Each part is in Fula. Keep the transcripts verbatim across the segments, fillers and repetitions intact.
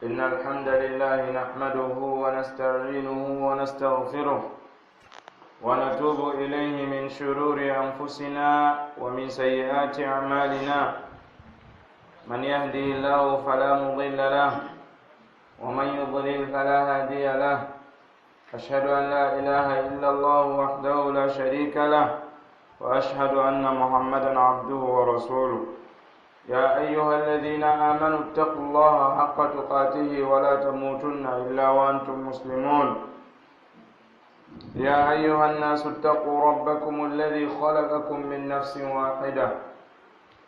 إن الحمد لله نحمده ونستعينه ونستغفره، ونتوب إليه من شرور أنفسنا ومن سيئات أعمالنا. من يهده الله فلا مضل له، ومن يضلل فلا هادي له. أشهد أن لا إله إلا الله وحده لا شريك له، وأشهد أن محمدا عبده ورسوله. يا أيها الذين آمنوا اتقوا الله حق تقاته ولا تموتن إلا وأنتم مسلمون. يا أيها الناس اتقوا ربكم الذي خلقكم من نفس واحدة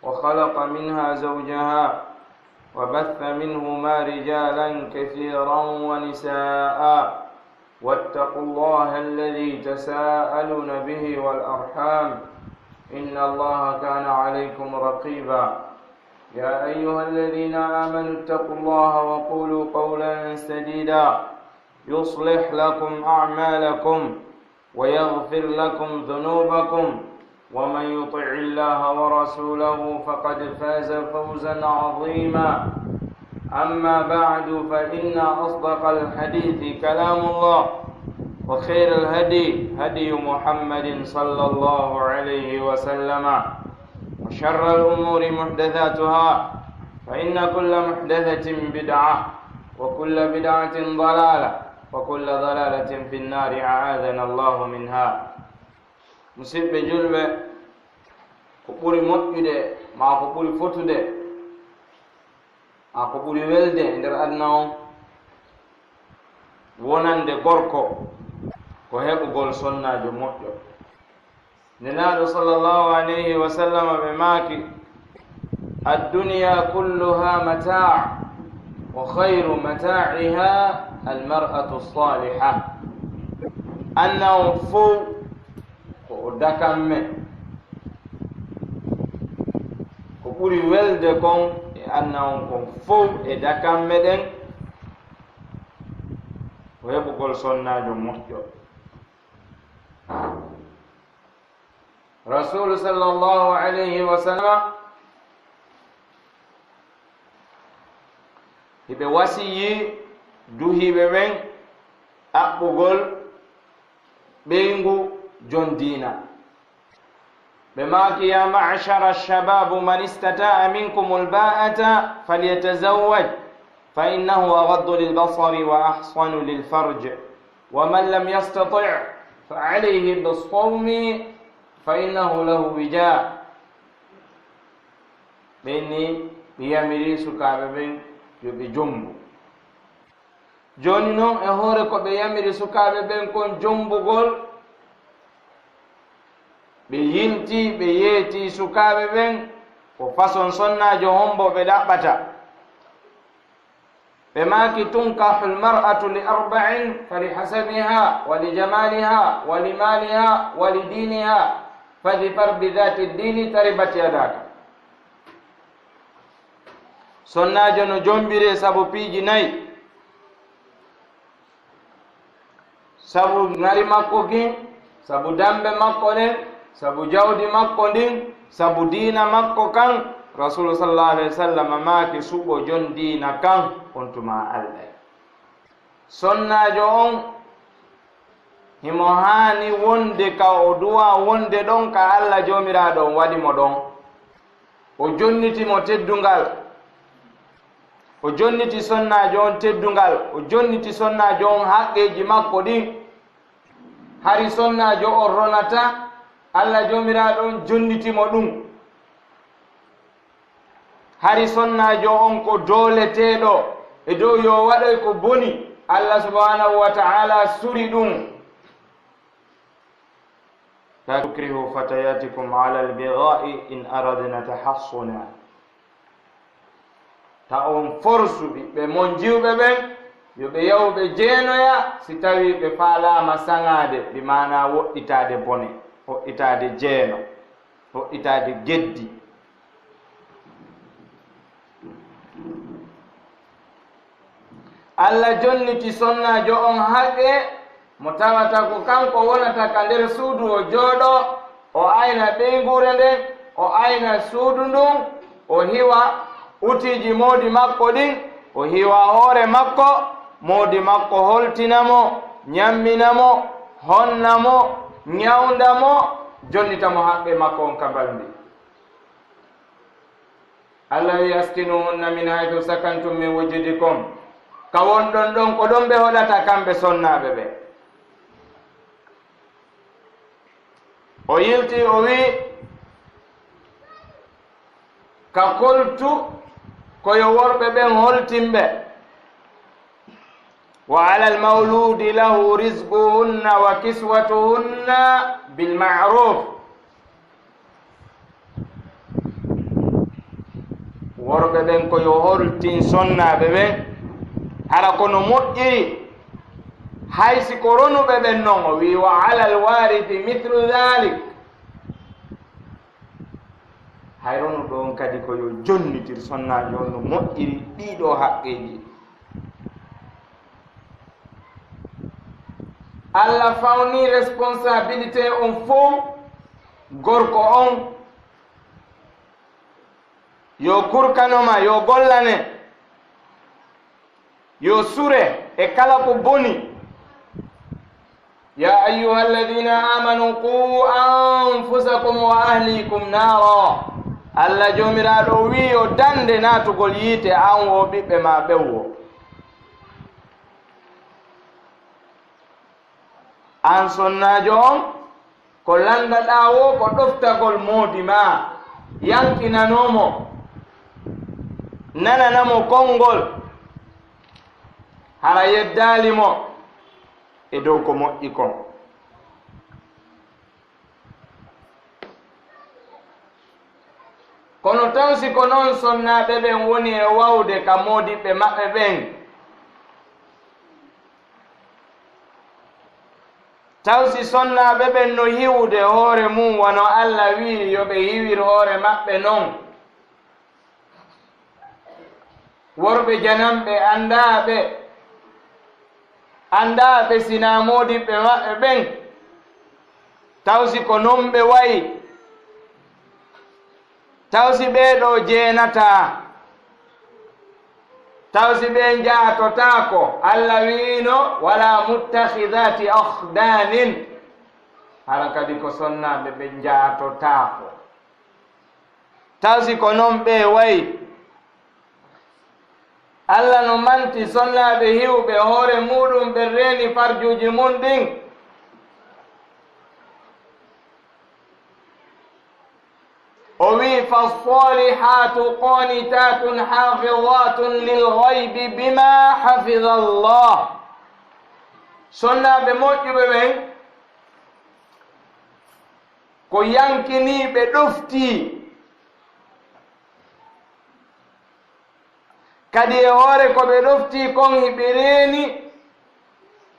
وخلق منها زوجها وبث منهما رجالا كثيرا ونساء، واتقوا الله الذي تساءلون به والأرحام، إن الله كان عليكم رقيبا. يا أيها الذين آمنوا اتقوا الله وقولوا قولا سديدا، يصلح لكم أعمالكم ويغفر لكم ذنوبكم، ومن يطع الله ورسوله فقد فاز فوزا عظيما. أما بعد، فإن أصدق الحديث كلام الله، وخير الهدي هدي محمد صلى الله عليه وسلم، وشر الأمور محدثاتها، فإن كل محدثة بدعة، وكل بدعة ضلالة، وكل ضلالة في النار، أعاذنا الله منها. Musidɓe julɓe, ko ɓuri moƴƴude, maa ko ɓuri fotude, maa ko ɓuri welde e nder aduna on, wonande gorko, ko heɓugol sonnaajo moƴƴo. Nelaaɗo sallallahu alayhi wa sallam ɓe maaki: "Ad-dunya kulluha mata', wa khayru mata'iha al-mar'atu as-salihah." Aduna on fow ko o dakamme. Ko ɓuri welde kon e aduna on kon fow e dakamme ɗen, ko heɓugol sonnaajo moƴƴo. Rasuulu sallallahu alayhi wa sallam hiɓe wasiyii duhiiɓe ɓen ɗaɓɓugol ɓeyngu jon diina. Ɓe maaki: "Ya ma'shara ash-shabab, man istata'a minkumul ba'ata falyatazawwaj, fa innahu aghaddu lil basari wa ahsanu lil farj, wa man lam yastati' fa alayhi bis sawmi fa innahu lahu wija." Ɓen ni ɓe yamiri sukaaɓe ɓen yo ɓe jombu. Jooni non, e hoore ko ɓe yamiri sukaaɓe ɓen kon jombugol, ɓe yilti, ɓe yeeti sukaaɓe ɓen, ko façon sonnaajo hombo ɓe ɗaɓɓata. Ɓe maaki: "Tunkahul mar'atu li arba'in, fa li hasabiha, wa li jamaliha, wa li maliha, wa li diniha, fadfar bi dhati dini taribat yadaka." Sonnaajo no jombiree sabu piiji nayi. Sabu ŋari makko kin, sabu dambe makko ɗen, sabu jawdi makko ndin, sabu diina makko kan, Rasuulu sallallahu alayhi wa sallam maaki: "Suɓo jon diina kan, on tuma alɗay." Sonnaajo on, himo haani wonde ka o duwa wonde ɗon ka Alla Joomiraaɗo on waɗi mo ɗon. O jonniti mo teddungal. O jonniti sonnaajo on teddungal. O jonniti sonnaajo on haqqeeji makko ɗin. Hari sonnaajo on ronata, Alla Joomiraaɗo on jonniti mo ɗum. Hari sonnaajo on ko dooleteeɗo e dow yo waɗoy ko boni, Alla subhaanahu wa ta'ala suri ɗum. "La tukrihu fatayatikum ala al-bigha'i in aradna tahassuna." Ta on forsu ɓiɓɓe mon jiwɓe ɓen, yo ɓe yahu ɓe jeenoya, si tawii ɓe faalaama saŋaade, bi maanaa woɗɗitaade bone, woɗɗitaade jeeno, woɗɗitaade geddi. Alla jonniti sonnaajo on haqqe mo tawata ko kanko wonata ka nder suudu, o jooɗo, o ayna ɓeynguure nden, o ayna suudu ndun, o hiwa utiiji moodi makko ɗin, O hiwa hoore makko, moodi makko holtina mo, ñammina mo, honna mo, ñawnda mo, jonnita mo haqqe makko on ka mbalndi. Allah wi, "Askinuhunna min haythu sakantum min wujudikum." Ka wonɗon ɗon, ko ɗon ɓe hoɗata kamɓe sonnaaɓe ɓe. O yilti, o wi, "Ka koltu ko yo worɓe ɓen holtin ɓe." "Wa alal mawludi lahu rizquhunna wa kiswatuhunna bil ma'ruf." Worɓe ɓen ko yo holtin sonnaaɓe ɓen, hara ko no moƴƴiri, hay si ko ronuɓe ɓen non. O wi, "Wa alal warisi mithlu dhalik." Hay ronuɗo on kadi ko yo jonnitir sonnaajo on no moƴƴiri ɗii ɗoo haqqeeji. Allah fawni responsabilité on fow gorko on, yo kurkanoma, yo gollane, yo sure e kala ko boni. "Ya ayyuha alladhina amanu qu anfusakum wa ahlikum nara." Allah Joomiraaɗo o wi'i, "Yo dande naatugol yiite, an wo ɓiɓɓe ma ɓen wo." An sonnaajo on, ko lanndaɗaa wo ko ɗoftagol moodi ma, yankinanoo mo, nanana mo konngol, hara yeddaali mo e dow ko moƴƴi kon. Kono taw si ko non sonnaaɓe ɓen woni e wawde ka moodiɓɓe maɓɓe ɓen, taw si sonnaaɓe ɓen no hiwude hoore mum wano Allah wi'i yo ɓe hiwir hoore maɓɓe non, worɓe jananɓe, anndaaɓe, anndaaɓe sinaa moodiɓɓe maɓɓe ɓen, taw si ko non ɓe wayi, taw si ɓee ɗoo jeenataa, taw si ɓe njaatotaako, Allah wi'ino, "Wala muttakhidhati akhdanin." Hara kadi ko sonnaaɓe ɓe njaatotaako. Taw si ko non ɓe wayi. Allah no manti sonnaaɓe hiwɓe hoore muuɗum, ɓe reeni farjuuji mun ɗin. O wi'i, "Fassalihatu qanitatun hafizatun lil ghaybi bima hafiza Allah." Sonnaaɓe moƴƴuɓe ɓen ko yankiniiɓe ɗoftii. Kadi e hoore ko ɓe ɗoftii kon, hiɓe reeni,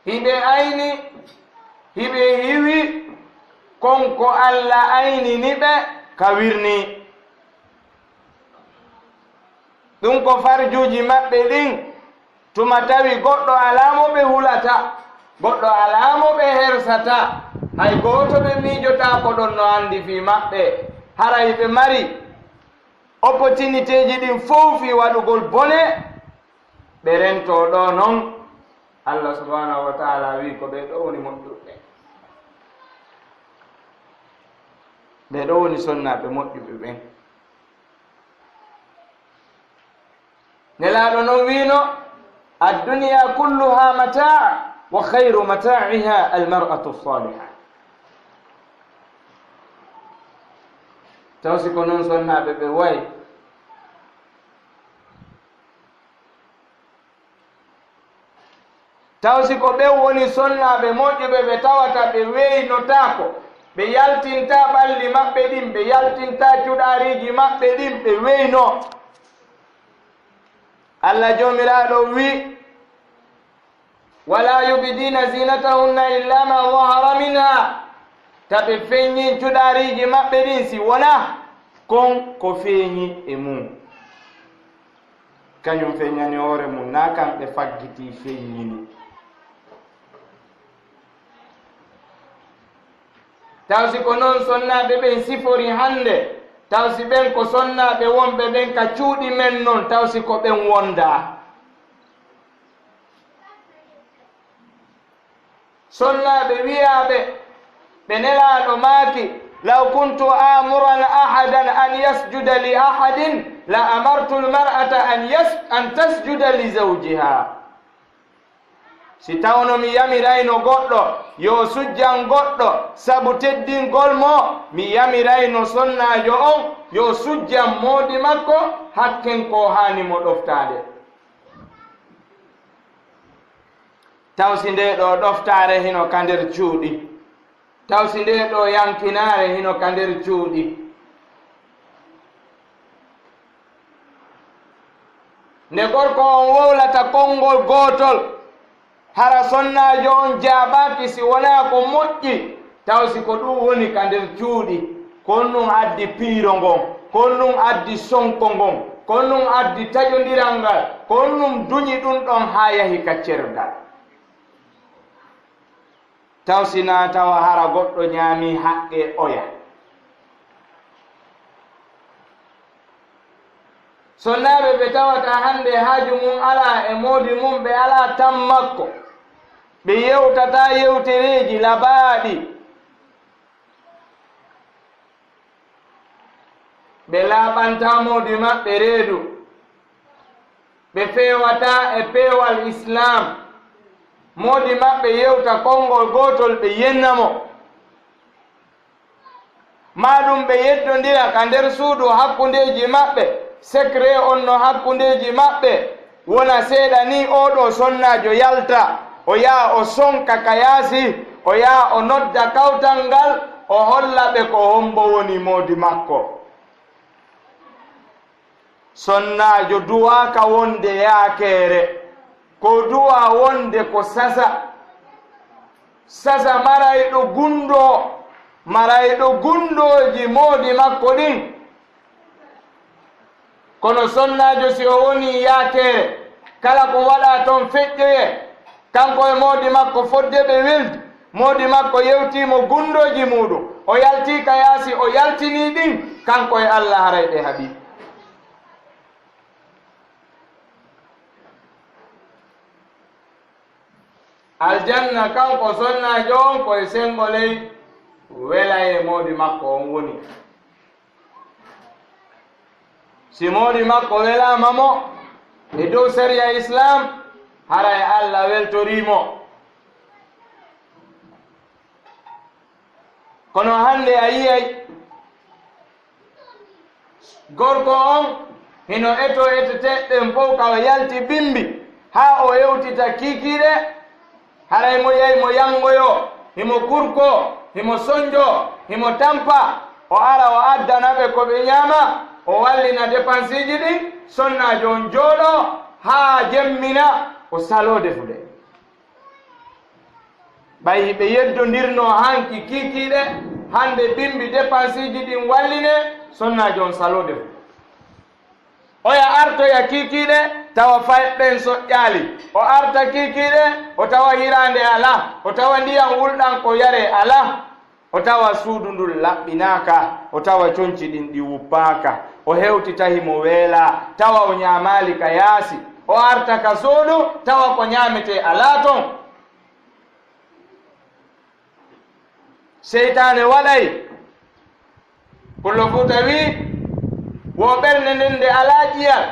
hiɓe ayni, hiɓe hiwi kon ko Alla aynini ɓe ka wirnii. Ɗun ko farjuuji maɓɓe ɗin, tuma tawi goɗɗo alaa mo ɓe hulata, goɗɗo alaa mo ɓe hersata, hay gooto ɓe miijotaako ɗon no anndi fii maɓɓe, hara hiɓe mari opportunitéeji ɗin fow fii waɗugol bone, ɓe rentoo ɗoo non. Alla subhaanahu wa taala wi'i ko ɓee ɗoo woni moƴƴuɓe. Ɓee ɗoo woni sonnaaɓe moƴƴuɓe ɓen. Nelaaɗo non wi'ino, "Addunya kulluha mata', wa khayru mata'iha almar'atu saliha." Taw si ko non sonnaaɓe ɓe wayi. Taw si ko ɓen woni sonnaaɓe moƴƴuɓe ɓe tawata ɓe weynotaako, ɓe yaltintaa ɓalli maɓɓe ɗin, ɓe yaltintaa cuɗaariiji maɓɓe ɗin, ɓe weyno. Alla Joomiraaɗo wi'i, "Wala yubdina zinatahunna illa ma zahara minha." Ta ɓe feññin cuɗaariiji maɓɓe ɗin si wonaa kon ko feeñi e mun. Kañum feññani hoore mun, naa kamɓe faggitii feññini. Taw si ko non sonnaaɓe ɓen sifori hannde, taw si ɓen ko sonnaaɓe wonɓe ɓen ka cuuɗi men non, taw si ko ɓen wondaa. Sonnaaɓe wiyaaɓe, ɓe Nelaaɗo maaki, "Law kuntu amuran ahadan an yasjuda li ahadin, la amartul mar'ata an yas-, an tasjuda li zawjiha." Si tawno mi yamirayno goɗɗo yo sujjan goɗɗo sabu teddingol mo, mi yamirayno sonnaajo on yo sujjan moodi makko, hakken ko haani mo ɗoftaade. Taw si ndee ɗoo ɗoftaare hino ka nder cuuɗi? Taw si ndee ɗoo yankinaare hino ka nder cuuɗi? Nde gorko on wowlata konngol gootol, hara sonnaajo on jaabaaki si wonaa ko moƴƴi, taw si ko ɗum woni ka nder cuuɗi, ko honɗum addi piiro ngon, ko honɗum addi sonko ngon, ko honɗum addi taƴondiral ngal, ko honɗum duñi ɗum ɗon haa yahi ka cergal? Taw si naa tawa hara goɗɗo ñaamii haqqee oya? Sonnaaɓe ɓe tawata hannde haaju mum alaa e moodi mum, ɓe alaa tan makko, ɓe yewtataa yewtereeji labaaɗi, ɓe laaɓantaa moodi maɓɓe reedu, ɓe feewataa e peewal Islaam, moodi maɓɓe yewta konngol gootol, ɓe yenna mo. Maa ɗum ɓe yeddondira ka nder suudu hakkundeeji maɓɓe, secret on no hakkundeeji maɓɓe, wona seeɗa ni oo ɗoo sonnaajo yalta, o yaha o sonka ka yaasi, o yaha o nodda kawtal ngal, o holla ɓe ko hombo woni moodi makko. Sonnaajo duwaaka wonde yaakeere, ko duwaa wonde ko sasa. Sasa marayɗo gunndoo, marayɗo gunndooji moodi makko ɗin. Kono sonnaajo si o wonii yaakeere, kala ko waɗaa ton feƴƴoyee, kanko e moodi makko fodde ɓe weldi, moodi makko yewtii mo gunndooji muuɗum, o yaltii ka yaasi, o yaltinii ɗin, kanko e Alla haray ɓe haɓii. Aljanna kanko sonnaajo on ko e senngo ley welayee moodi makko on woni. Si moodi makko welaama mo e dow sariya Islaam, haray Alla weltorii mo. Kono hannde a yi'ay gorko on hino etoo eteteeɓe ɓen fow ka o yalti bimbi haa o hewtita kiikiiɗe, haray mo yahi mo yanngoyoo, himo kurkoo, himo sonnjoo, himo tampa, o ara o addana ɓe ko ɓe ñaama, o wallina depansiiji ɗin, sonnaajo on jooɗoo haa jemmina, o saloo defude. Ɓay hiɓe yeddondirnoo hanki kiikiiɗe, hannde bimbi depansiiji ɗin wallinee, sonnaajo on saloo defude. Oya artoya kiikiiɗe, tawa fayɓe ɓen soƴƴaali. O arta kiikiiɗe, o tawa hiraande alaa, o tawa ndiyan wulɗan ko yaree alaa, o tawa suudu ndun laɓɓinaaka, o tawa conci ɗin ɗi wuppaaka, o hewtita himo weelaa, tawa o ñaamaali ka yaasi, o arta ka suudu, tawa ko ñaametee alaa ton. Seytaane waɗay, Pullo Fuuta wi'i, wo ɓernde nden nde alaa ƴiyal.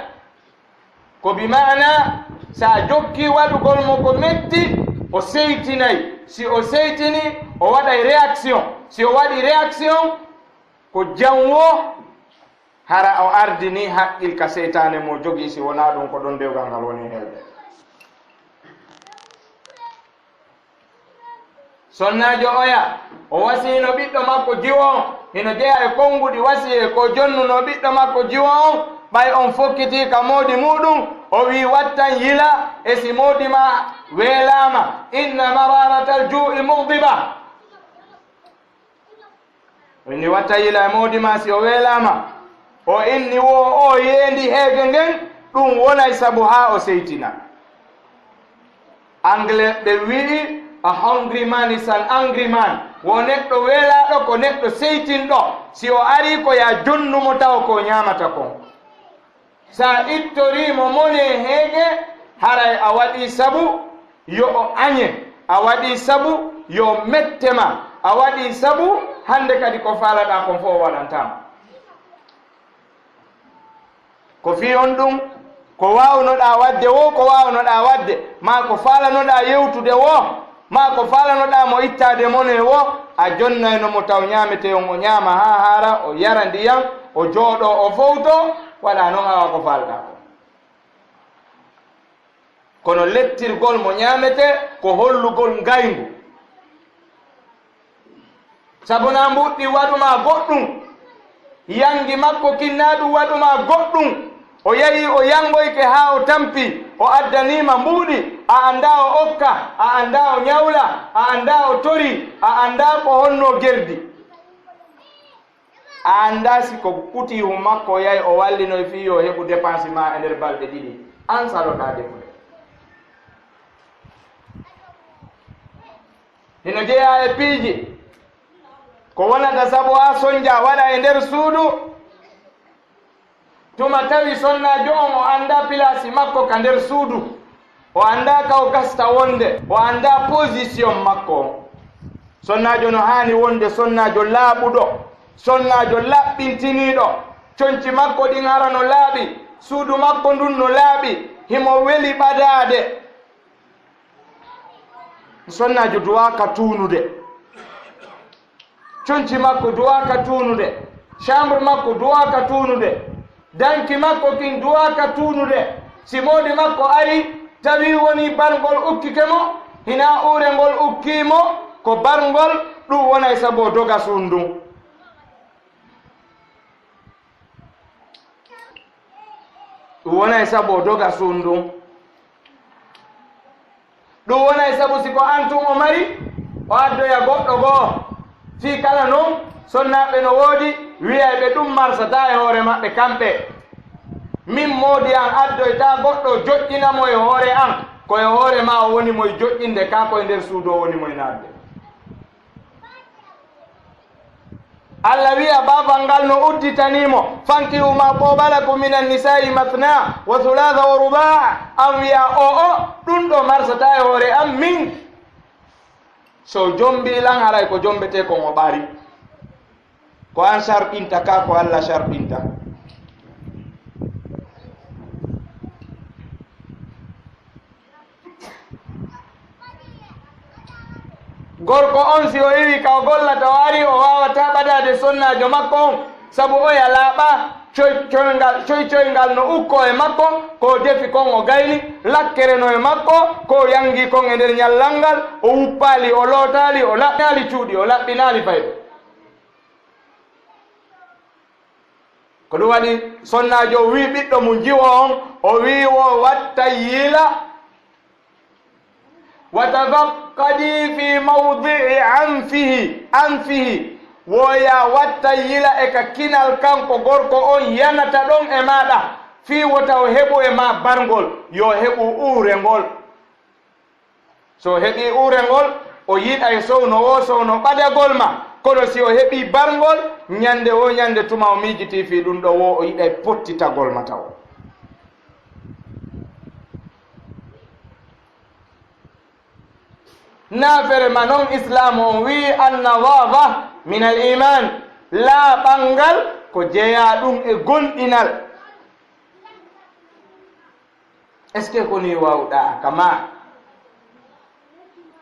Ko bi maana, si a jokkii waɗugol mo ko metti, o seytinay. Si o seytini, o waɗay réaction. Si o waɗi réaction, ko janwo, hara o ardini haqqil ka seytaane mo jogii, si wonaa ɗun ko ɗon dewgal ngal woni helde. Sonnaajo oya, o wasiyino ɓiɗɗo makko jiwo on, hino jeyaa e konnguɗi wasiyee ko jonnunoo ɓiɗɗo makko jiwo on, ɓay on fokkitii ka moodi muuɗum, o wi'i, "Wattan yila e si moodi maa weelaama, inna mararatal juu'i mughdiba." O inni, "Watta yila e moodi maa si o weelaama." O inni, "Wo o yeendi heege ngen, ɗum wonay sabu haa o seytina." Anglais ɓe wi'i, "A hungry man is an angry man." Wo neɗɗo weelaaɗo ko neɗɗo seytinɗo. Si o arii ko yaa jonnu mo tawa ko o ñaamata kon. Sa ittorii mo mone heege, haray a waɗii sabu yo o añe. A waɗii sabu yo mette ma, a waɗii sabu hannde kadi ko faalaɗaa kon fof o waɗantaa ma. Ko fii on ɗum, ko waawnoɗaa waɗde woo, ko waawnoɗaa waɗde, maa ko faalanoɗaa yewtude woo, maa ko faalanoɗaa mo ittaade mone woo, a jonnayno mo taw ñaametee on, o ñaama haa haara, o yara ndiyan, o jooɗoo, o fowtoo, waɗaa non awa ko faalɗaa kon. Kono lettirgol mo ñaametee ko hollugol ngayngu. Sabu na mbuɗɗi waɗu maa goɗɗum, yangi makko kin na ɗum waɗu maa goɗɗum. O yahi o yangoyke haa o tampi, o addanii ma mbuuɗi, a anndaa o okka, a anndaa o ñawla, a anndaa o tori, a anndaa ko honno gerdi. A anndaa si ko kutiihu makko yahi o wallinoy fii yo heɓu dépense maa e nder balɗe ɗiɗi, an saloɗaa defude. Hino jeyaa e piiji ko wonata sabu haa sonnja waɗa e nder suudu. Tuma tawi sonnaajo on o anndaa pilaasi makko ka nder suudu, o anndaa ka o gasta wonde, o anndaa position makko on. Sonnaajo no haani wonde sonnaajo laaɓuɗo, sonnaajo laɓɓintiniiɗo, conci makko ɗin hara no laaɓi, suudu makko ndun no laaɓi, himo weli ɓadaade. Sonnaajo duwaaka tuunude. Conci makko duwaaka tuunude. Chambre makko duwaaka tuunude. Danki makko kin duwaaka tuunude. Si moodi makko ari, tawi woni barngol ukkike mo, hinaa uurengol ukkii mo, ko barngol, ɗum wonay sabu o doga suudu ndun. Ɗum wonay sabu o doga suudu ndun. Ɗum wonay sabu si ko an tun o mari, o addoya goɗɗo goo. Fii kala non, sonnaaɓe no woodi, wi'ayɓe ɗum marsataa e hoore maɓɓe kamɓe. Min moodi an addoytaa goɗɗo joƴƴina mo e hoore an, ko e hoore maa o woni mo e joƴƴinde, kaa ko e nder suudu o woni mo e naatde. Allah wi'a baafal ngal no udditanii mo, "Fankihu ma tooba lakum minan nisaa'i mathna wa thulaatha wa rubaa." An wi'a, "O'o, ɗum ɗo marsataa e hoore an min." So jombii lan, haray ko jombetee kon o ɓari. Ko an sarɗinta ka, ko Allah sarɗinta. Gorko on, si o iwi ka o gollata, o ari, o waawataa ɓadaade sonnaajo makko on, sabu oya laaɓaa, coy, coyngal, coy, coyngal no ukkoo e makko, ko o defi kon o gayni, lakkere no e makko, ko o yangi kon e nder ñallal ngal, o wuppaali, o lootaali, o laɓɓinaali cuuɗi, o laɓɓinaali fayɓe. Ko ɗum waɗi sonnaajo o wi'i ɓiɗɗo mum jiwo on, o wi'i wo watta yiila, "Wa tafaqqadi fi mawdi'i anfihi, anfihi." Wo ya watta yiila e ka kinal kanko gorko on yanata ɗon e maaɗa, fii wota o heɓu e maa barngol, yo heɓu uurengol. So o heɓii uurengol, o yiɗay sowno woo sowno ɓadagol ma. Kono si o heɓii barngol, ñande woo ñande tuma o miijitii fii ɗum ɗoo woo, o yiɗay pottitagol ma taw. Naafere ma non, Islaamu on wi'i, "An-nadaafa min al-iimaan." Laaɓangal ko jeyaa ɗum e gomɗinal. Est-ce que ko nii waawɗaa ka maa?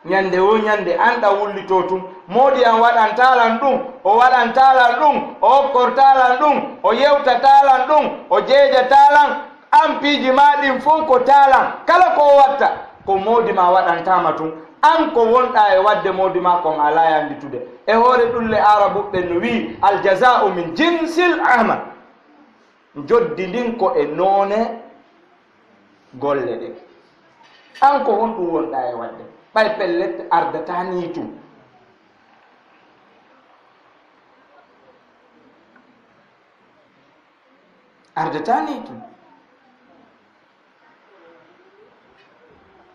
Ñande woo ñande, an ɗa wullitoo tun. Moodi an waɗantaa lan ɗum, o waɗantaa lan ɗum, o okkortaa lan ɗum, o yewtataa lan ɗum, o jeejataa lan. An piiji maa ɗin fow ko taa lan. Kala ko o watta, ko moodi maa waɗantaa ma tun. An ko wonɗaa e waɗde moodi maa kon alaa e annditude. E hoore ɗum le Aarabuɓe ɓen no wi'i, "Al jazaa'u min jinsil amal." Njoddi ndin ko e noone golle ɗen. An ko honɗum wonɗaa e waɗde? Ɓay pellet ardataa nii tun. Ardataa nii tun.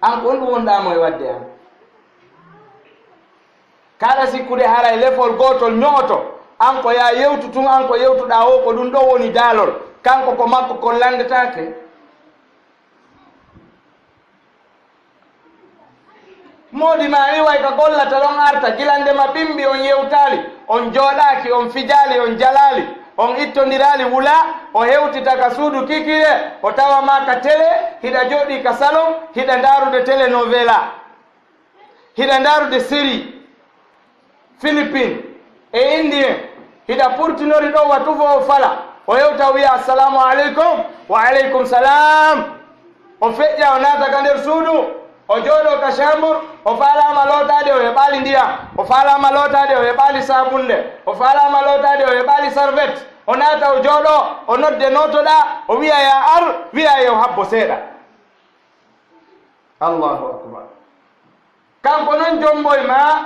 An ko honɗum wonɗaa mo e waɗde an? Kala sikkude haray lefol gootol ño'oto, an ko yaa yewtu tun, an ko yewtuɗaa woo, ko ɗum ɗoo woni daalol. Kanko ko makko kon lanndetaake. Moodi ma iway ka gollata ɗon arta, gila nde ma bimbi on yewtaali, on jooɗaaki, on fijaali, on jalaali, on ittondiraali wula, o hewtita ka suudu kikiɗe, o tawa ma ka tele, hiɗa jooɗi ka salon, hiɗa ndaarude telenovela, hiɗa ndaarude série, Philippine e Indien, hiɗa purtinori ɗo wa tufo o fala, o hewta o wiya, "Assalamu aleykum." "Wa aleykum salam." O feƴƴa, o naata ka nder suudu, o jooɗo ka chambre, o faalaama lootaade, o heɓaali ndiyam, o faalaama lootaade, o heɓaali saabunde, o faalaama lootaade, o heɓaali sarvet. O naata, o jooɗo, o nodde, nootoɗa, o wiya, "Ya ar," wiya, "Yo habbo seeɗa." Allahu akbar. Kanko non jomboy ma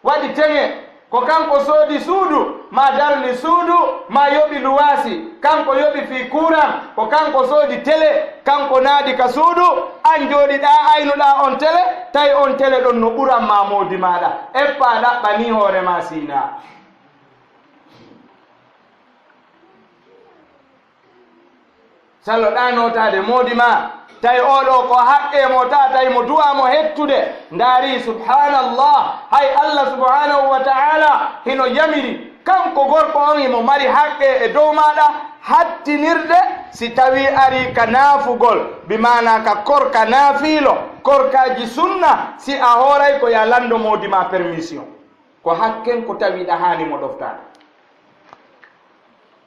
waɗi teŋe, ko kanko soodi suudu, ma darni suudu, ma yoɓi luwaasi, kanko yoɓi fii kuuran, ko kanko soodi tele, kanko naadi ka suudu, an jooɗiɗaa aynuɗaa on tele, tawi on tele ɗon no ɓuran ma moodi maaɗa, eppa ɗaɓɓa ni hoore ma siinaa. Salo ɗa nootaade moodi ma, tawi oo ɗoo ko haqqee mo, ta tawi mo du'aa mo hettude. Ndaari, subhaanallah, hay Allah subhaanahu wa ta'ala hino yamiri, kanko gorko on himo mari haqqee e dow maaɗa, hattinirde si tawii arii ka naafugol, bi maanaa ka korka naafiilo, korkaaji sunna, si a hooray ko yo a lanndo moodi ma permission. Ko hakken ko tawi ɗa haani mo ɗoftaade.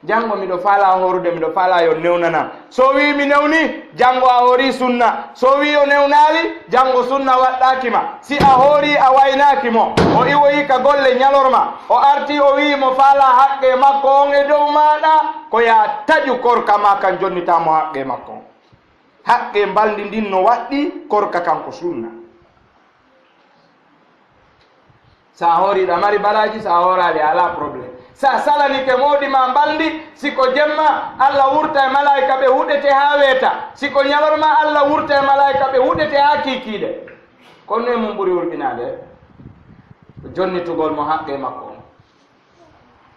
Janngo miɗo faalaa hoorude, miɗo faalaa yo newnanam. So wii mi newni, janngo a hoori sunna. So wii o newnaali, janngo sunna waɗɗaaki ma. Si a hoori a waynaaki mo, o iwoyi ka golle ñalorma, o arti o wii mo faalaa haqqee makko on e dow maaɗa, ko yaa taƴu korka ma kan jonnitaa mo haqqee makko on. Haqqee mbalndi ndin no waɗɗi, korka kan ko sunna. Sa hoori ɗa mari balaaji, sa hooraali a alaa problème. Sa salanike moodi ma mbalndi, si ko jemma, Alla wurta e malaa'ika ɓe huɗete haa weeta. Si ko ñalorma, Alla wurta e malaa'ika ɓe huɗete haa kiikiiɗe. Kono e mum ɓuri hulɓinaade jonnitugol mo haqqee makko on.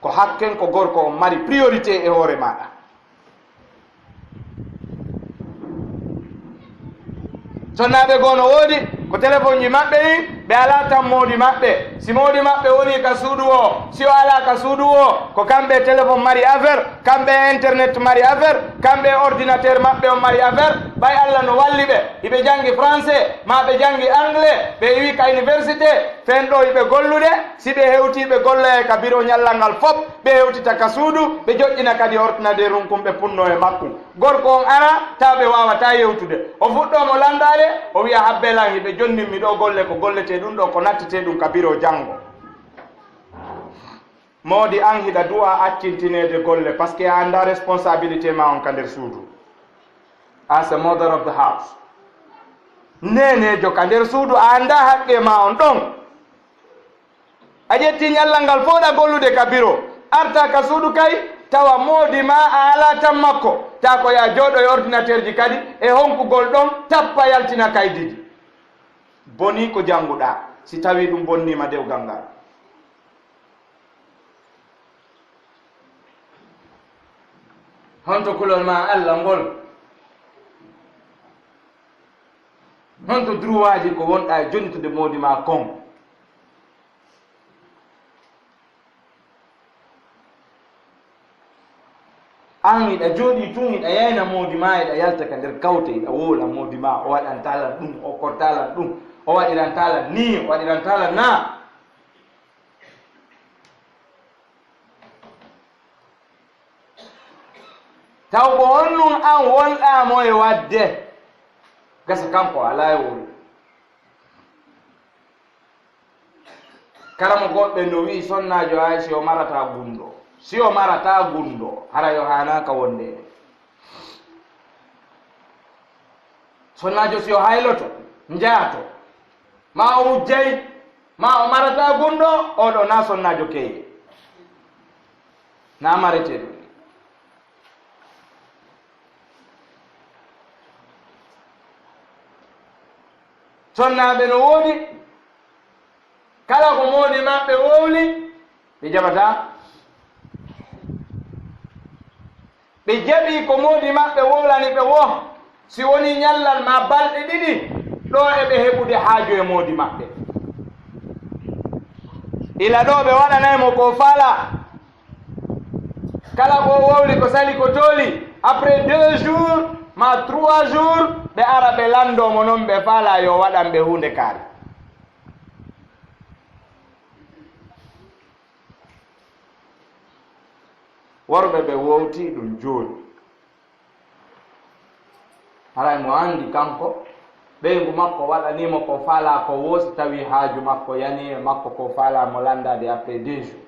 Ko hakken ko gorko on mari priorité e hoore maaɗa. Sonnaaɓe goo no woodi ko telefonji maɓɓe ɗin, ɓe alaa tan moodi maɓɓe. Si moodi maɓɓe wonii ka suudu o, si o alaa ka suudu o, ko kamɓe telefon mari affaire, kamɓe internet mari affaire, kamɓe ordinateur maɓɓe on mari affaire. Ɓay Alla no walli ɓe, hiɓe janngi français, maa ɓe janngi anglais, ɓe iwi ka université, fen ɗoo hiɓe gollude, si ɓe hewtii ɓe golloyay ka biro ñallal ngal fop, ɓe hewtita ka suudu, ɓe joƴƴina kadi ordinateur un kun ɓe punnoo e makkun. Gorko on ara, taw ɓe waawataa yewtude. O fuɗɗoo mo lanndaade, o wi'a, "Habbee lan, hiɓe jonnin mi ɗoo golle ko golletee ɗun ɗoo, ko nattetee ɗun ka biro janngo." Moodi an hiɗa du'aa accintineede golle, parce que a anndaa responsabilité ma on ka nder suudu. As a mother of the house. Neeneejo ka nder suudu, a anndaa haqqee ma on ɗon. A ƴetti ñallal ngal fof ɗa gollude ka biro, arta ka suudu kay, tawa moodi ma a alaa tan makko, ta ko yaa jooɗo e ordinateur ji kadi, e honkugol ɗon, tappa yaltina kaydiji. Bonii ko jannguɗaa, si tawii ɗum bonniima dewgal ngal. Honto kulol ma Alla ngol? Honto droitji ko wonɗa e jonnitude moodi ma kon? An hiɗa jooɗii tun, hiɗa yayna moodi ma, hiɗa yalta ka nder kawte, hiɗa wowla moodi ma, o waɗanta lan ɗum, o okkorta lan ɗum, o waɗiranta lan nii, o waɗiranta lan naa. Taw ko honɗum an wonɗaa mo e waɗde? Gasa kanko alaa e wowlude. Karamokooɓe no wi'i, sonnaajo hay si o marataa gunndoo, si o marataa gunndoo, hara yo haanaaka wonde e. Sonnaajo si o hayloto, njaato, ma o wujjay, ma o marataa gunndoo, oo ɗoo naa sonnaajo keeye. Naa mareteeɗo. Sonnaaɓe no woodi, kala ko moodi maɓɓe wowli, ɓe jaɓataa. Ɓe jaɓii ko moodi maɓɓe wowlani ɓe woo, si wonii ñallal maa balɗe ɗiɗi, Ɗo eɓe heɓude haaju e moodi maɓɓe. Ila ɗo ɓe waɗanay mo ko faalaa. Kala ko wowli ko sali ko tooli, après deux jours ma trois jours, ɓe ara ɓe lanndoo mo noon ɓe faalaa yo waɗan ɓe huunde kaari. Worɓe ɓe wowtii ɗum jooni. Haray mo anndi kanko, ɓeyngu makko waɗanii mo ko faalaa ko woo, si tawii haaju makko yanii e makko ko faalaa mo lanndaade après deux jours.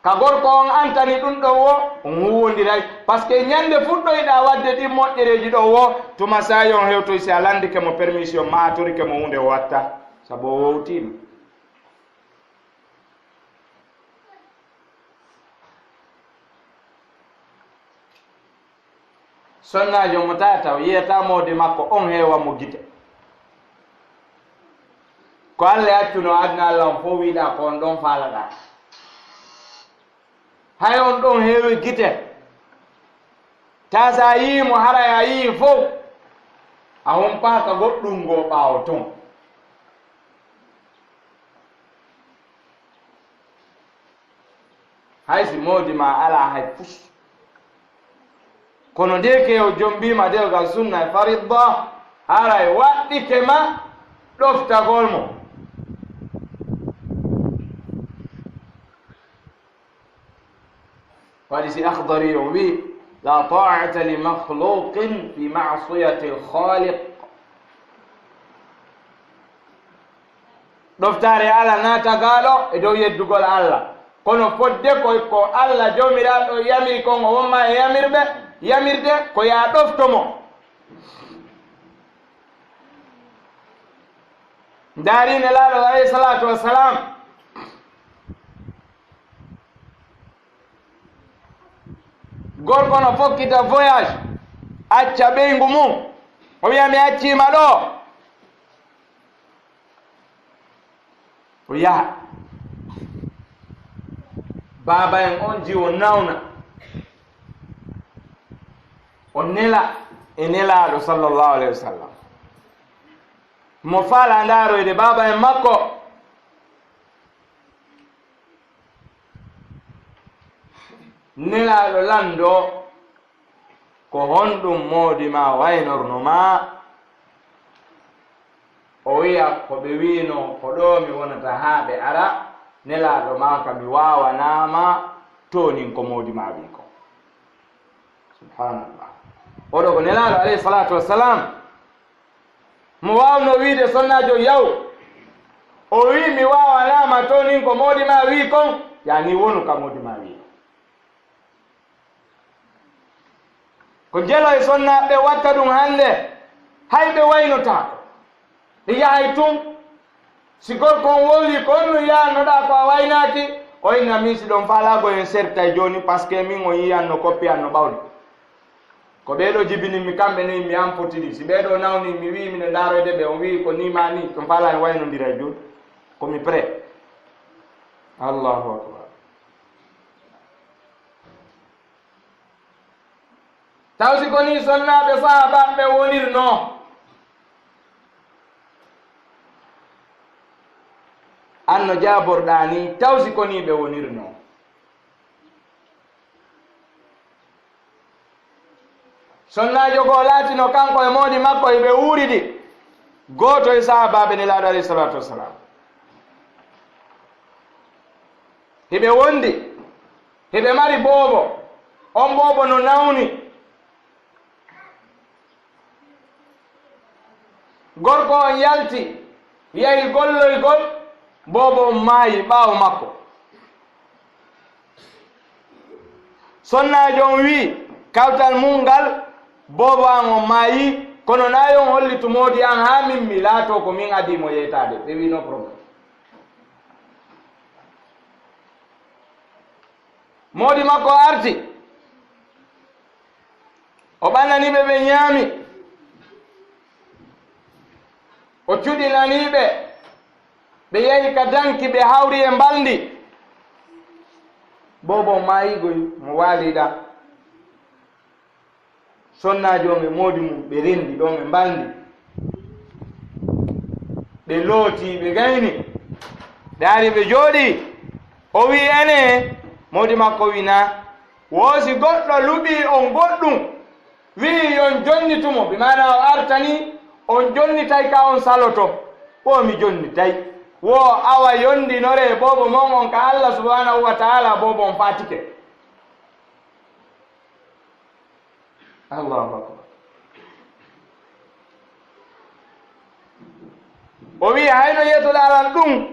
Ka gorko on antani ɗum ɗon woo, on huuwondiray. Parce que ñannde fuɗɗoyɗaa waɗde ɗin moƴƴereeji ɗon woo, tuma saa'i on hewtoy si a lanndike mo permission, ma a torike mo huunde o watta, sabu o wowtiima. Sonnaajo mo tata o yiyata moodi makko on heewa mo gite. Ko Alla accuno aduna Alla on fof wiɗa ko on ɗon faalaɗa. Hay on ɗon heewi gite. Ta sa yii mo haray a yii fof. A humpaaka goɗɗum ngo ɓaawo ton. Hay si moodi ma alaa hay fus. Kono nde ke o jombiima dewgal sunna e faridda, haray waɗɗike ma ɗoftagol mo. Waɗi si Akhdari o wi, "La ta'ata li makhluqin fi ma'siyati al-khaliq." Ɗoftaare alaa tagaaɗo e dow yeddugol Alla. Kono fodde ko, ko Alla Joomiraaɗo yamiri kon, o wonma e yamirɓe, yamirde ko yaa ɗofto mo. Ndaari Nelaaɗo alayhi salaatu wassalam. Gorko no fokkita voyage, acca ɓeyngu mum. O wiya, "Mi accii ma ɗo." O yaha. Baaba en on jiwo nawna. O nela e Nelaaɗo sallallahu alayhi wa sallam. Mo faala ndaaroyde baaba en makko. Nelaaɗo lanndoo, ko honɗum moodi ma waynorno ma? O wiya, ko ɓe wiino, ko ɗo mi wonata haa ɓe ara. Nelaaɗo maaka, mi waawanaama, toonin ko moodi ma wii ko. Subhanallah. Oɗo ko Nelaaɗo alayhi salaatu wassalam. Mo waawno wiide sonnaajo yaw, o wii, "Mi waawanaama, toonin ko moodi ma wii kon." Yaani wonu ka moodi ma wii. Ko jelo e sonnaaɓe watta ɗum hannde, hay ɓe waynotaako. Ɓe yahay tun. Si gorko on wowli ko on no yahannoɗaa ko a waynaaki, o inna min si ɗon faalaago en sertay jooni, parce que min on yiyan no koppi an no ɓawli. Ko ɓee ɗoo jibini mi, kamɓe no mi an fotidi. Si ɓee ɗoo nawni mi, wii miɗo ndaaroyde ɓe, on wii ko nii maa nii, ɗum faalaa en waynondiray jooni. Ko mi prêt. Allahu akbar. Taw si ko nii sonnaaɓe sahaabaaɓe ɓe wonirnoo? An no jaaborɗaa nii, taw si ko nii ɓe wonirnoo? Sonnaajo goo laatino kanko e moodi makko, hiɓe wuuridi. Gooto e sahaabaaɓe Nelaaɗo alayhi salaatu wassalam. Hiɓe wondi. Hiɓe mari boobo. On boobo no nawni. Gorko on yalti, yahi golloygol, boobo on maayi ɓaawo makko. Sonnaajo on wii, kawtal mun ngal, boobo an on maayi, kono naa yo on hollitu moodi an haa min mi laatoo ko min adii mo yeetaade. Ɓe wii, "No problème." Moodi makko arti. O ɓannani ɓe, ɓe ñaami. O cuɗinani ɓe. Ɓe yahi ka danki, ɓe hawri e mbalndi. Boobo maayigoy mo waali ɗaa. Sonnaajo on e moodi mum, ɓe renndi ɗon e mbalndi. Ɓe looti, ɓe gayni, ɓe ari, ɓe jooɗi. O wi'i, "Ene." Moodi makko wi'i, "Na." Woosi goɗɗo luɓi on goɗɗum. Wi'i, "Yon jonnitumo." Bi maana o artani, "On jonnitay ka on saloto." Wo mi jonnitay. Wo awa yondinore boobo mon on ka Allah subhanahu wa ta'ala, boobo on fatike. Allahu akbar. O wi'i, "Hayno yetoɗaa lan ɗum?"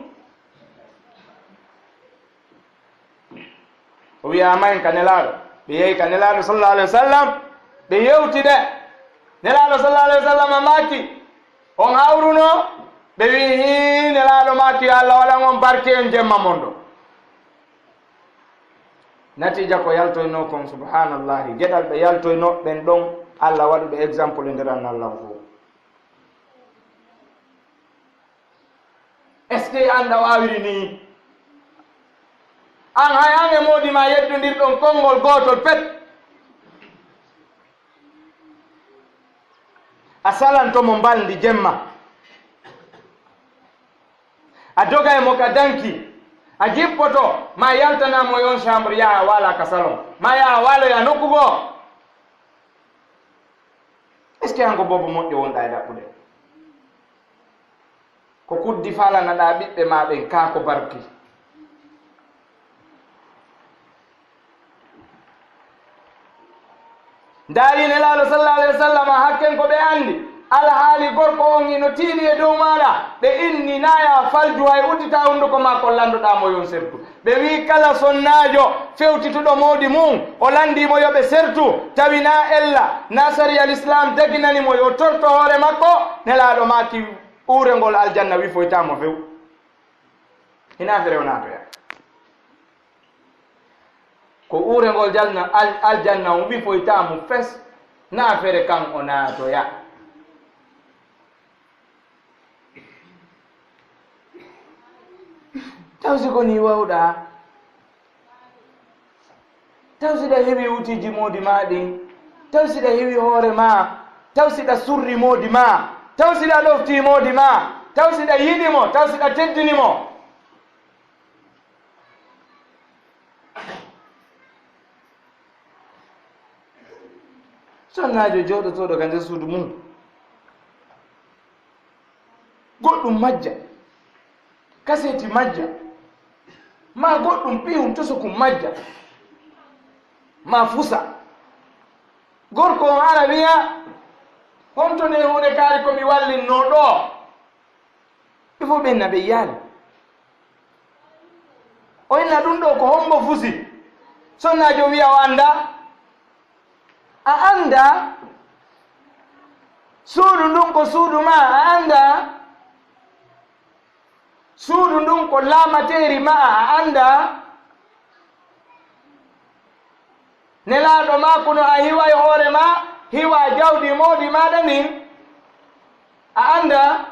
O wi'i, "A mayen ka Nelaaɗo." Ɓe yehi ka Nelaaɗo sallallahu alaihi wasallam, ɓe yewti de. Nelaaɗo sallallahu alaihi wasallam maaki, "On hawruno?" Ɓe wi'i, "Hii." Nelaaɗo maaki, "Yo Allah waɗan on barke en jemma mon ɗo." Natiija ko yaltoynoo kon, subhanallahi, geɗal ɓe yaltoynoo ɓen ɗon, Allah waɗu ɓe exemple e nder annallahu fof. Est-ce que an ɗa waawiri nii? An hay an e moodi ma yeddondirɗon konngol gootol pet. A salanto mo mbalndi jemma. A doga e mo ka danki. A jippoto, ma yaltana mo yon chambre, yaha waala ka salon. Ma yaha waaloya nokku goo. Est-ce que an ko boobo moƴƴo wonɗa e ɗaɓɓude? Ko kuddi falanaɗaa ɓiɓɓe maa ɓen kaa ko barki. Ndaari Nelaaɗo sallallahu alaihi wasallam, hakken ko ɓe anndi alhaali gorko on hino tiiɗi e dow maaɗa, ɓe inni naaya falju hay uddita hunduko maa ko lanndoɗaa mo yon sertu. Ɓe wi'i kala sonnaajo fewtituɗo moodi mum, o lanndii mo yo ɓe sertu, tawi naa ella, naa sariya Lislaam daginani mo yo torto hoore makko, Nelaaɗo maaki uurengol aljanna wifoytaa mo few. Hinaa fere o naatoya. Ko uurengol janna, al-, aljanna on wifoytaa mo fes, naa fere kan o naatoya. Taw si ko nii wawɗaa? Taw si ɗa heɓi wutiiji moodi maa ɗin? Taw si ɗa heɓi hoore maa? Taw si ɗa surri moodi maa? Taw si ɗa ɗoftii moodi maa? Taw si ɗa yiɗi mo? Taw si ɗa teddini mo? Sonnaajo jooɗotooɗo ka nder suudu mum, goɗɗum majja, kaseeti majja, maa goɗɗum piyum tosokum majja, maa fusa. Gorko on ara wi'a, "Honto nde huunde kaari ko mi wallinnoo ɗoo?" Ɓe fof ɓen na ɓe yaali. O inna ɗum ɗoo ko hombo fusi? Sonnaajo wi'a o anndaa. A anndaa? Suudu ndun ko suudu maa, a anndaa? Suudu ndun ko laamateeri maa, a anndaa? Nelaaɗo maa kuno a hiway hoore maa, hiwa jawdi moodi maaɗa ndin, a anndaa?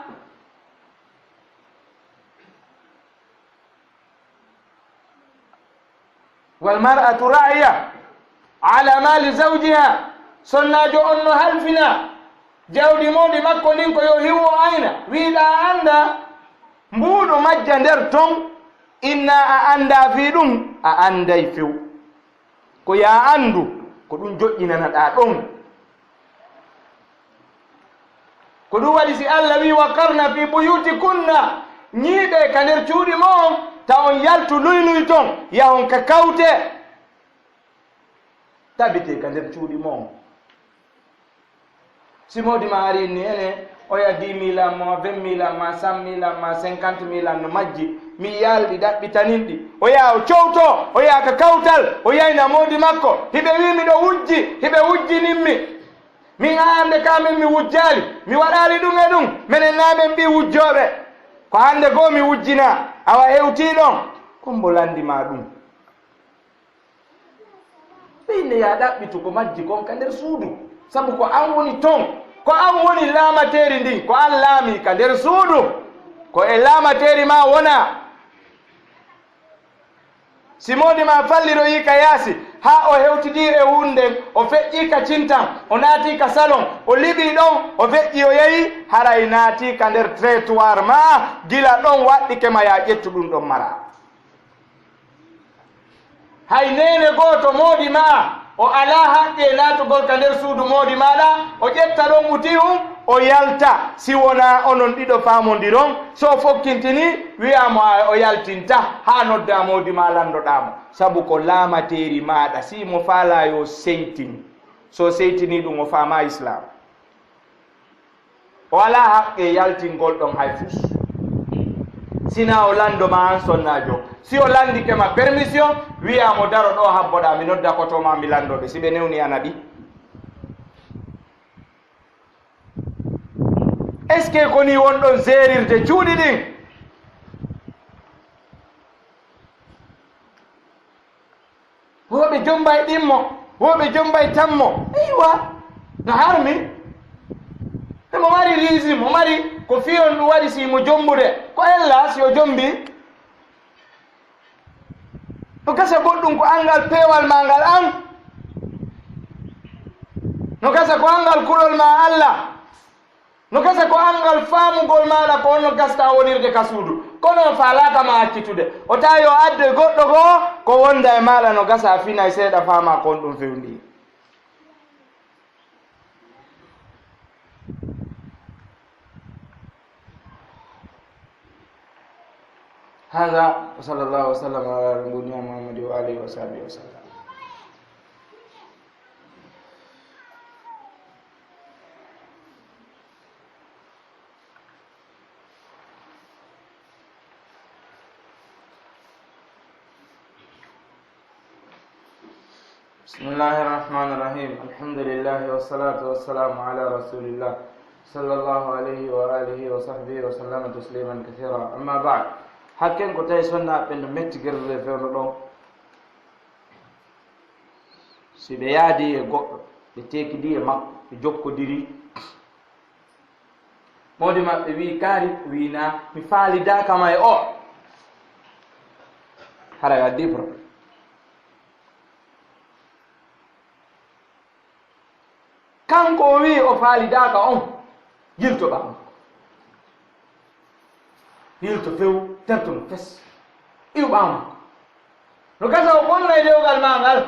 Wal mar'atu ra'iya ala mali zawjiha. Sonnaajo on no halfina jawdi moodi makko ndin ko yo hiwo ayna. Wiiɗa a anndaa? Mbuuɗo majja nder ton, inna a anndaa fii ɗum, a annday few. Ko yaa anndu, ko ɗum joƴƴinanaɗaa ɗon. Ko ɗum waɗi si Allah wi'i, "Wa qarna fi buyutikunna," ñiiɓee ka nder cuuɗi mon, ta on yaltu luyluy ton, yahon ka kawte. Tabitee ka nder cuuɗi mon. Si moodi ma ari inni, "Ene, oya dix mille an, ma vingt mille an, ma cent mille an, ma cinquante mille an no majji. Mi yaalɗi ɗaɓɓitanin ɗi." Oya o cowto, oya ka kawtal, o yayna moodi makko. Hiɓe wi'i miɗo wujji, hiɓe wujjinin mi. Min hannde ka min mi wujjaali, mi waɗaali ɗum e ɗum. Menen naa men ɓii wujjooɓe. Ko hannde goo mi wujjinaa, awa hewtii ɗon. Ko mbo lanndi ma ɗum? Ɓe inne yaa ɗaɓɓitu ko majji kon ka nder suudu, sabu ko an woni ton, ko an woni laamateeri ndin, ko an laamii ka nder suudu, ko e laamateeri maa wonaa. Si moodi maa falliroyii ka yaasi, haa o hewtidii e huunde nden, o feƴƴii ka cintan, o naatii ka salon, o liɓii ɗon, o feƴƴii o yehi, haray naatii ka nder trottoir maa, gila ɗon waɗɗike ma yaa ƴettu ɗun ɗon maraa. Hay neene gooto moodi maa, o alaa haqqee naatugol ka nder suudu moodi maaɗa, o ƴetta ɗon utihun, o yalta. Si wonaa onon ɗiɗo faamondiron, si o fokkintinii, wi'aa mo a, o yaltinta, haa noddaa moodi maa landoɗaa mo. Sabu ko laamateeri maaɗa, si mo faalaa yo seytin. Si o seytinii ɗun, o faamaa Islaam. O alaa haqqee yaltingol ɗon hay fus. Sinaa o lanndo ma an sonnaajo. Si o lanndike ma permission, wi'aa mo daro ɗoo habboɗaa, mi nodda koto maa mi lanndoo ɓe. Si ɓe newnii a naɓii. Est-ce que ko nii wonɗon jeerirde cuuɗi ɗin? Woɓɓe jommbay ɗimmo, woɓɓe jommbay tammo. Eywa, no harmi. Emo mari reason, mo mari ko fiyon ɗum waɗi si mo jommbude. Ko ella si o jommbii. No gasa goɗɗum ko anngal peewal maa ngal an. No gasa ko anngal kulol maa Alla. No gasa ko anngal faamugol maaɗa ko honno gastaa wonirde ka suudu. Kono on faalaaka ma accitude. O tawi o addoy goɗɗo goo, ko wonda e maaɗa no gasa a finay seeɗa faamaa ko honɗum fewndii. هذا وصلى الله وسلم على نبينا محمد وآله وصحبه وسلم. بسم الله الرحمن الرحيم. الحمد لله والصلاة والسلام على رسول الله صلى الله عليه وآله وصحبه وسلم تسليما كثيرا. أما بعد. Hakken ko tawi sonnaaɓe no metti gerdude fewndo ɗon. Si ɓe yaadi e goɗɗo, ɓe teekidi e makko, ɓe jokkodiri. Moodi maɓɓe wi'i, "Kaari," o wi'i, "Naa, mi faalidaaka ma e o." Haray addi problème. Kanko o wi'i o faalidaaka on, yilto ɓaawo makko. Yilto few, terto mo fes. Iwu ɓaawo makko. No gasa o bonnay dewgal maa ngal.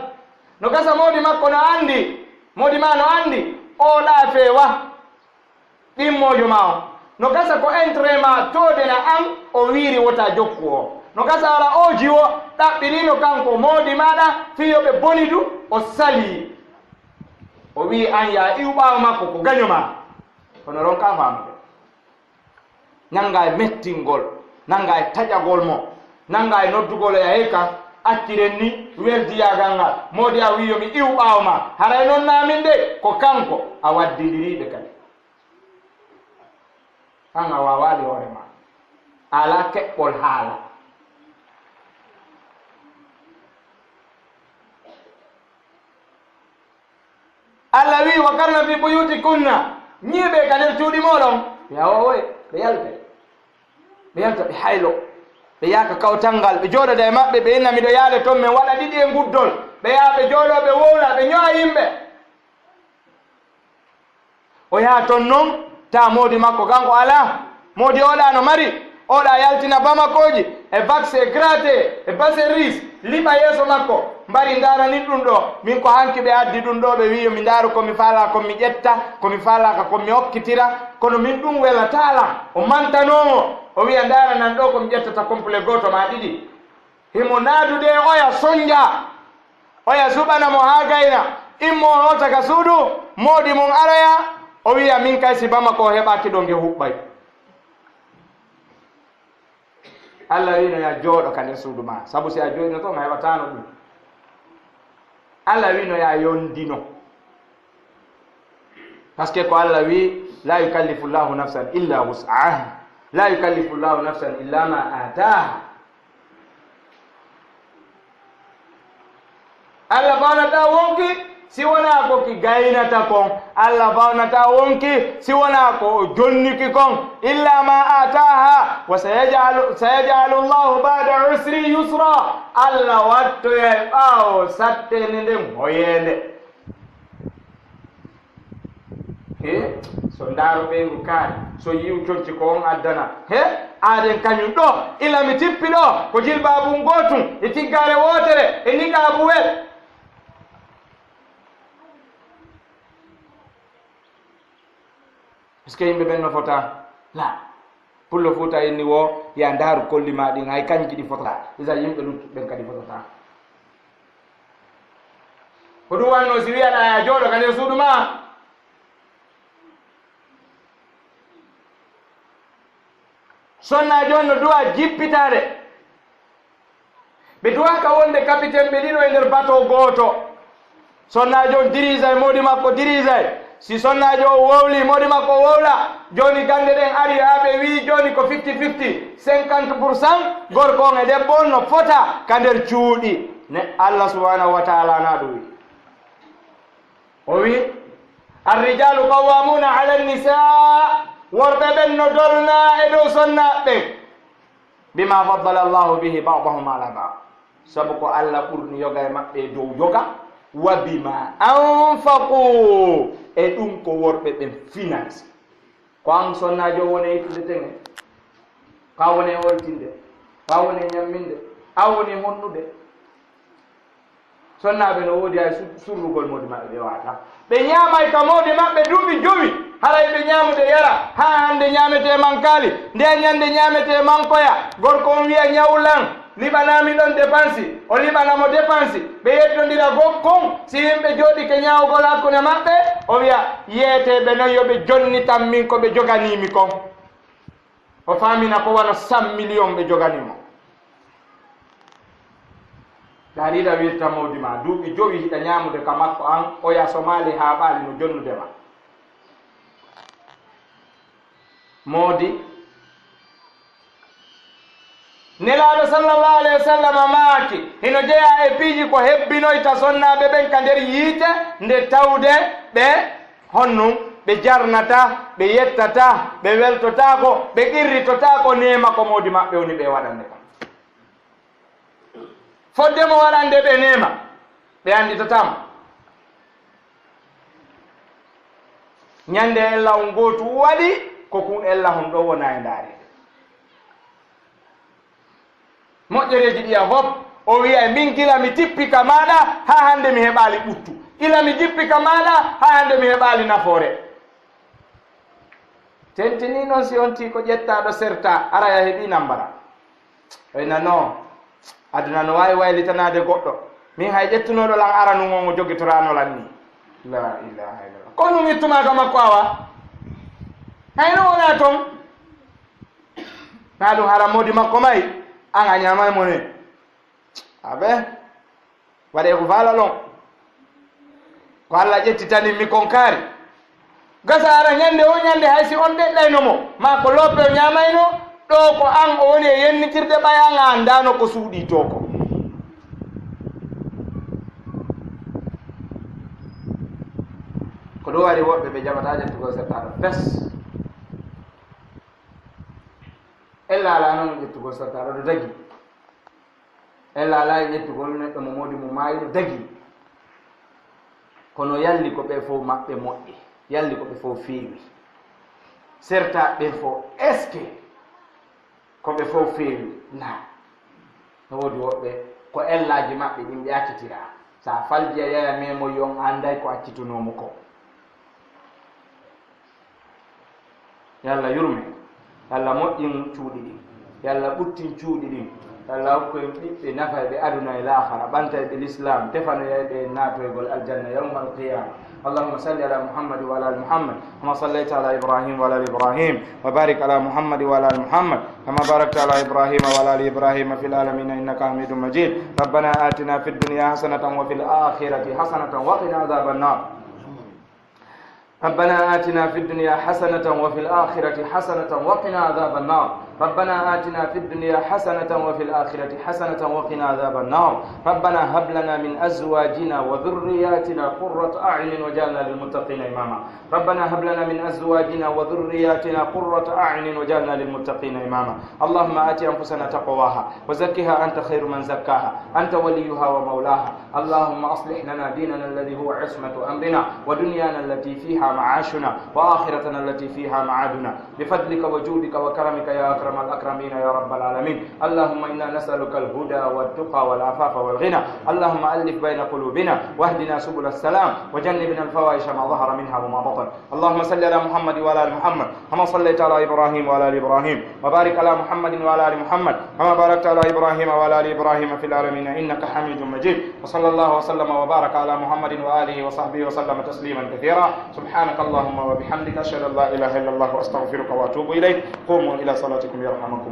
No gasa moodi makko no anndi, moodi maa no anndi, o ɗaa feewa. Ɗimmoojo maa on. No gasa ko entraînement toodena an o wiiri wota jokku o. No gasa wala o jiwo ɗaɓɓirino kanko moodi maaɗa fii yo ɓe bonidu o salii. O wi'i an yaa iwu ɓaawo makko ko gaño maa. Kono ronkaa faamude. Nanngaa e mettingol, nanngaa e taƴagol mo, nanngaa e noddugol e heyka, acciren ni weldiyaagal ngal. Moodi a wi'i yo mi iwu ɓaawo maa. Haray non naa min de, ko kanko a waddindiriiɓe kadi. An a waawaali hoore maa. A alaa keɓɓol haala. Alla wi'i, "Wa karna fi buyuti kunna." Ñiiɓe ka nder cuuɗi mooɗon. Ɓe yawa oye, ɓe yalta. Ɓe yalta, ɓe haylo. Ɓe yaaka kawtal ngal, ɓe jooɗoda e maɓɓe, ɓe inna, "Miɗo yaade ton, men waɗa ɗiɗi e nguddol." Ɓe yaha, ɓe jooɗoo, ɓe wowla, ɓe ño'a yimɓe. O yaha ton non, taa moodi makko kanko alaa. Moodi oɗa no mari, oɗa yaltina Bamakooji, e vaccin gratuit, e baseris, liɓa yeeso makko. Mbari ndaara nin ɗum ɗo, min ko hanki ɓe addi ɗum ɗo, ɓe wi'i yo mi ndaaru ko mi faalaa ko mi ƴetta, ko mi faalaaka ko mi okkitira, kono min ɗum welataa lan. O mantanoo mo, o wi'a ndaara nan ɗo ko mi ƴettata complet gooto maa ɗiɗi. Himo naadude e oya sonja, oya suɓana mo haa gayna, immoo hoota ka suudu, moodi mum aroya, o wi'a, "Min kay si Bamako o heɓaaki ɗo nge huɓɓay." Alla wi'no ya jooɗo ka nder suudu maa, sabu si a jooɗino ton a heɓataano ɗum. Alla wi'no ya yondino. Parce que ko Alla wi, "La yukallifu Allahu nafsan illa wus'aha. La yukallifu Allahu nafsan illa ma ataha." Alla faalataa wonki Si wonaa ko ki gaynata kon, Alla fawnata wonki, si wonaa ko o jonniki kon. Illa ma ataha, wa sayaj'alu, sayaj'alu Allahu ba'da usri yusra. Alla wattoyay ɓaawo satteende nden hoyeende. He, so ndaaro ɓeyngu kaari, so yiw conci ko on addana. He, aaden kañum ɗo, ila mi tippi ɗo, ko jilbaabu ngootun, e tiggaare wootere, e niqaabuwel. Parce que yimɓe ɓen no fota. La. Pullo Fuuta inni wo, ya ndaaru kolli ma ɗin, hay kanji ɗi fotata. Isa yimɓe luttuɓe ɓen kadi fotata. Ko ɗum wanno si wiyaɗa ya jooɗo ka nder suudu ma. Sonnaajo on no duwa jippitaade. Ɓe duwaaka wonde kapiten ɓe ɗiɗo e nder bato gooto. Sonnaajo on diriisa e moodi makko diriisa e. Si sonnaajo o wowli, moodi makko wowla. Jooni gannde ɗen ari haa ɓe wi'i jooni ko fifty fifty, cinquante pour cent, gorko on e debbo on no fota ka nder cuuɗi. Ne Allah subhanahu wa ta'ala na ɗum wi'i. O wi'i, "Arrijalu qawwamuna ala nisa." Worɓe ɓen no dolna e dow sonnaaɓe ɓen. "Bima faddala Allahu bihi ba'dahum ala ba'd." Sabu ko Allah ɓurni yoga e maɓɓe e dow yoga. "Wa bima anfaqu." E ɗum ko worɓe ɓen finansi. Ko an sonnaajo woni e ittude teŋe. Ko an woni e oltinde. Ko an woni e ñamminde. An woni e honnude. Sonnaaɓe no woodi hay su-, surrugol moodi maɓɓe ɓe waata. Ɓe ñaamay ka moodi maɓɓe duuɓi jowi, haray ɓe ñaamude yara, haa hannde ñaametee mankaali, nde ñannde ñaametee mankoya. Gorko on wi'a, "Ñawlan, liɓanaa mi ɗon depansi." O liɓana mo depansi. Ɓe yeddondira gokkon, si yimɓe jooɗike ñaawgol hakkunde maɓɓe, o wi'a, "Yeetee ɓe non yo ɓe jonnitan min ko ɓe joganii mi kon." O faamina ko wano cent millions ɓe joganii mo. Dari hiɗa wirta moodi ma, duuɓi jowi hiɗa ñaamude ka makko an, oya somaali haa ɓaali no jonnude ma. Moodi. Nelaaɗo sallallahu alayhi wa sallam maaki, hino jeyaa e piiji ko hebbinoyta sonnaaɓe ɓen ka nder yiite, nde tawde ɓe Honɗum? Ɓe jarnata, ɓe yettata, ɓe weltotaako, ɓe qirritotaako neema ko moodi maɓɓe woni ɓe waɗande kon. Fodde mo waɗande ɓe neema, ɓe annditataa mo. Ñande ella on gootu waɗi, ko kun ella hon ɗo wona e ndaari. Moƴƴereeji ɗiya fof, o wi'ay, "Min gila mi tippi ka maaɗa, haa hannde mi heɓaali ɓuttu. Ila mi jippi ka maaɗa, haa hannde mi heɓaali nafoore." Tentini noon si on tii ko ƴettaaɗo serta, ara ya heɓi nambara. Oy na non, aduna no waawi waylitanaade goɗɗo. Min hay ƴettunooɗo lan aranun on o jogitoraano lan ni. La ilaha illallah. Ko ɗum ittuma ka makko awa? Hay no wona toon. Naa ɗum hara moodi makko may, an a ñaamay mo ne. Abe, waɗee ko faalal on. Ko Alla ƴettitani mi kon kaari. Gasa ara ñande o ñande hay si on ɗeɗɗayno mo, maa ko loope o ñaamayno, ɗo ko an o woni e yennitirde ɓay an a anndaano ko suuɗii to ko. Ko ɗum waɗi woɓɓe ɓe jaɓataa ƴettugol sertaaɗo fes. Ella alaa noon ƴettugol sertaaɗo ɗo dagi. Ella alaa e ƴettugol neɗɗo mo moodi mum maayi no dagii. Kono yalli ko ɓe fof maɓɓe moƴƴi, yalli ko ɓe fof feewi. Sertaaɓe ɓe fof, est-ce que ko ɓe fof feewi? Naa. No woodi woɓɓe, ko ellaaji maɓɓe ɗin ɓe accitiraa. So a falji a yaya memoyi on, a annday ko accitunoo mo ko. Yo Alla yurme, yo Alla moƴƴin cuuɗi ɗin, yo Alla ɓuttin cuuɗi ɗin, yo Alla hokku en ɓiɓɓe nafayɓe aduna e laakara, ɓantayɓe lislaam, tefanoyayɓe en naatoygol aljanna yawmal qiyaama. اللهم صل على محمد وعلى آل محمد كما صليت على إبراهيم وعلى آل إبراهيم وبارك على محمد وعلى آل محمد كما باركت على إبراهيم وعلى آل إبراهيم في العالمين إنك حميد مجيد. ربنا آتنا في الدنيا حسنة وفي الآخرة حسنة وقنا عذاب النار. ربنا آتنا في الدنيا حسنة وفي الآخرة حسنة وقنا عذاب النار. ربنا آتنا في الدنيا حسنة وفي الآخرة حسنة وقنا عذاب النار. ربنا هب لنا من أزواجنا وذرياتنا قرة أعين واجعلنا للمتقين إماما. ربنا هب لنا من أزواجنا وذرياتنا قرة أعين واجعلنا للمتقين إماما. اللهم آت أنفسنا تقواها وزكها أنت خير من زكاها أنت وليها ومولاها. اللهم أصلح لنا ديننا الذي هو عصمة أمرنا ودنيانا التي فيها معاشنا وآخرتنا التي فيها معادنا بفضلك وجودك وكرمك يا أكرم الأكرمين يا رب العالمين. اللهم إنا نسألك الهدى والتقى والعفاف والغنى. اللهم ألف بين قلوبنا واهدنا سبل السلام وجنبنا الفواحش ما ظهر منها وما بطن. اللهم صل على محمد وعلى آل محمد كما صليت على إبراهيم وعلى آل إبراهيم وبارك على محمد وعلى آل محمد كما باركت على إبراهيم وعلى آل إبراهيم في العالمين إنك حميد مجيد. وصلى الله وسلم وبارك على محمد وآله وصحبه وسلم تسليما كثيرا. سبحانك اللهم وبحمدك أشهد أن لا إله إلا الله وأستغفرك وأتوب إليك. قوموا إلى صلاتكم يرحمكم الله.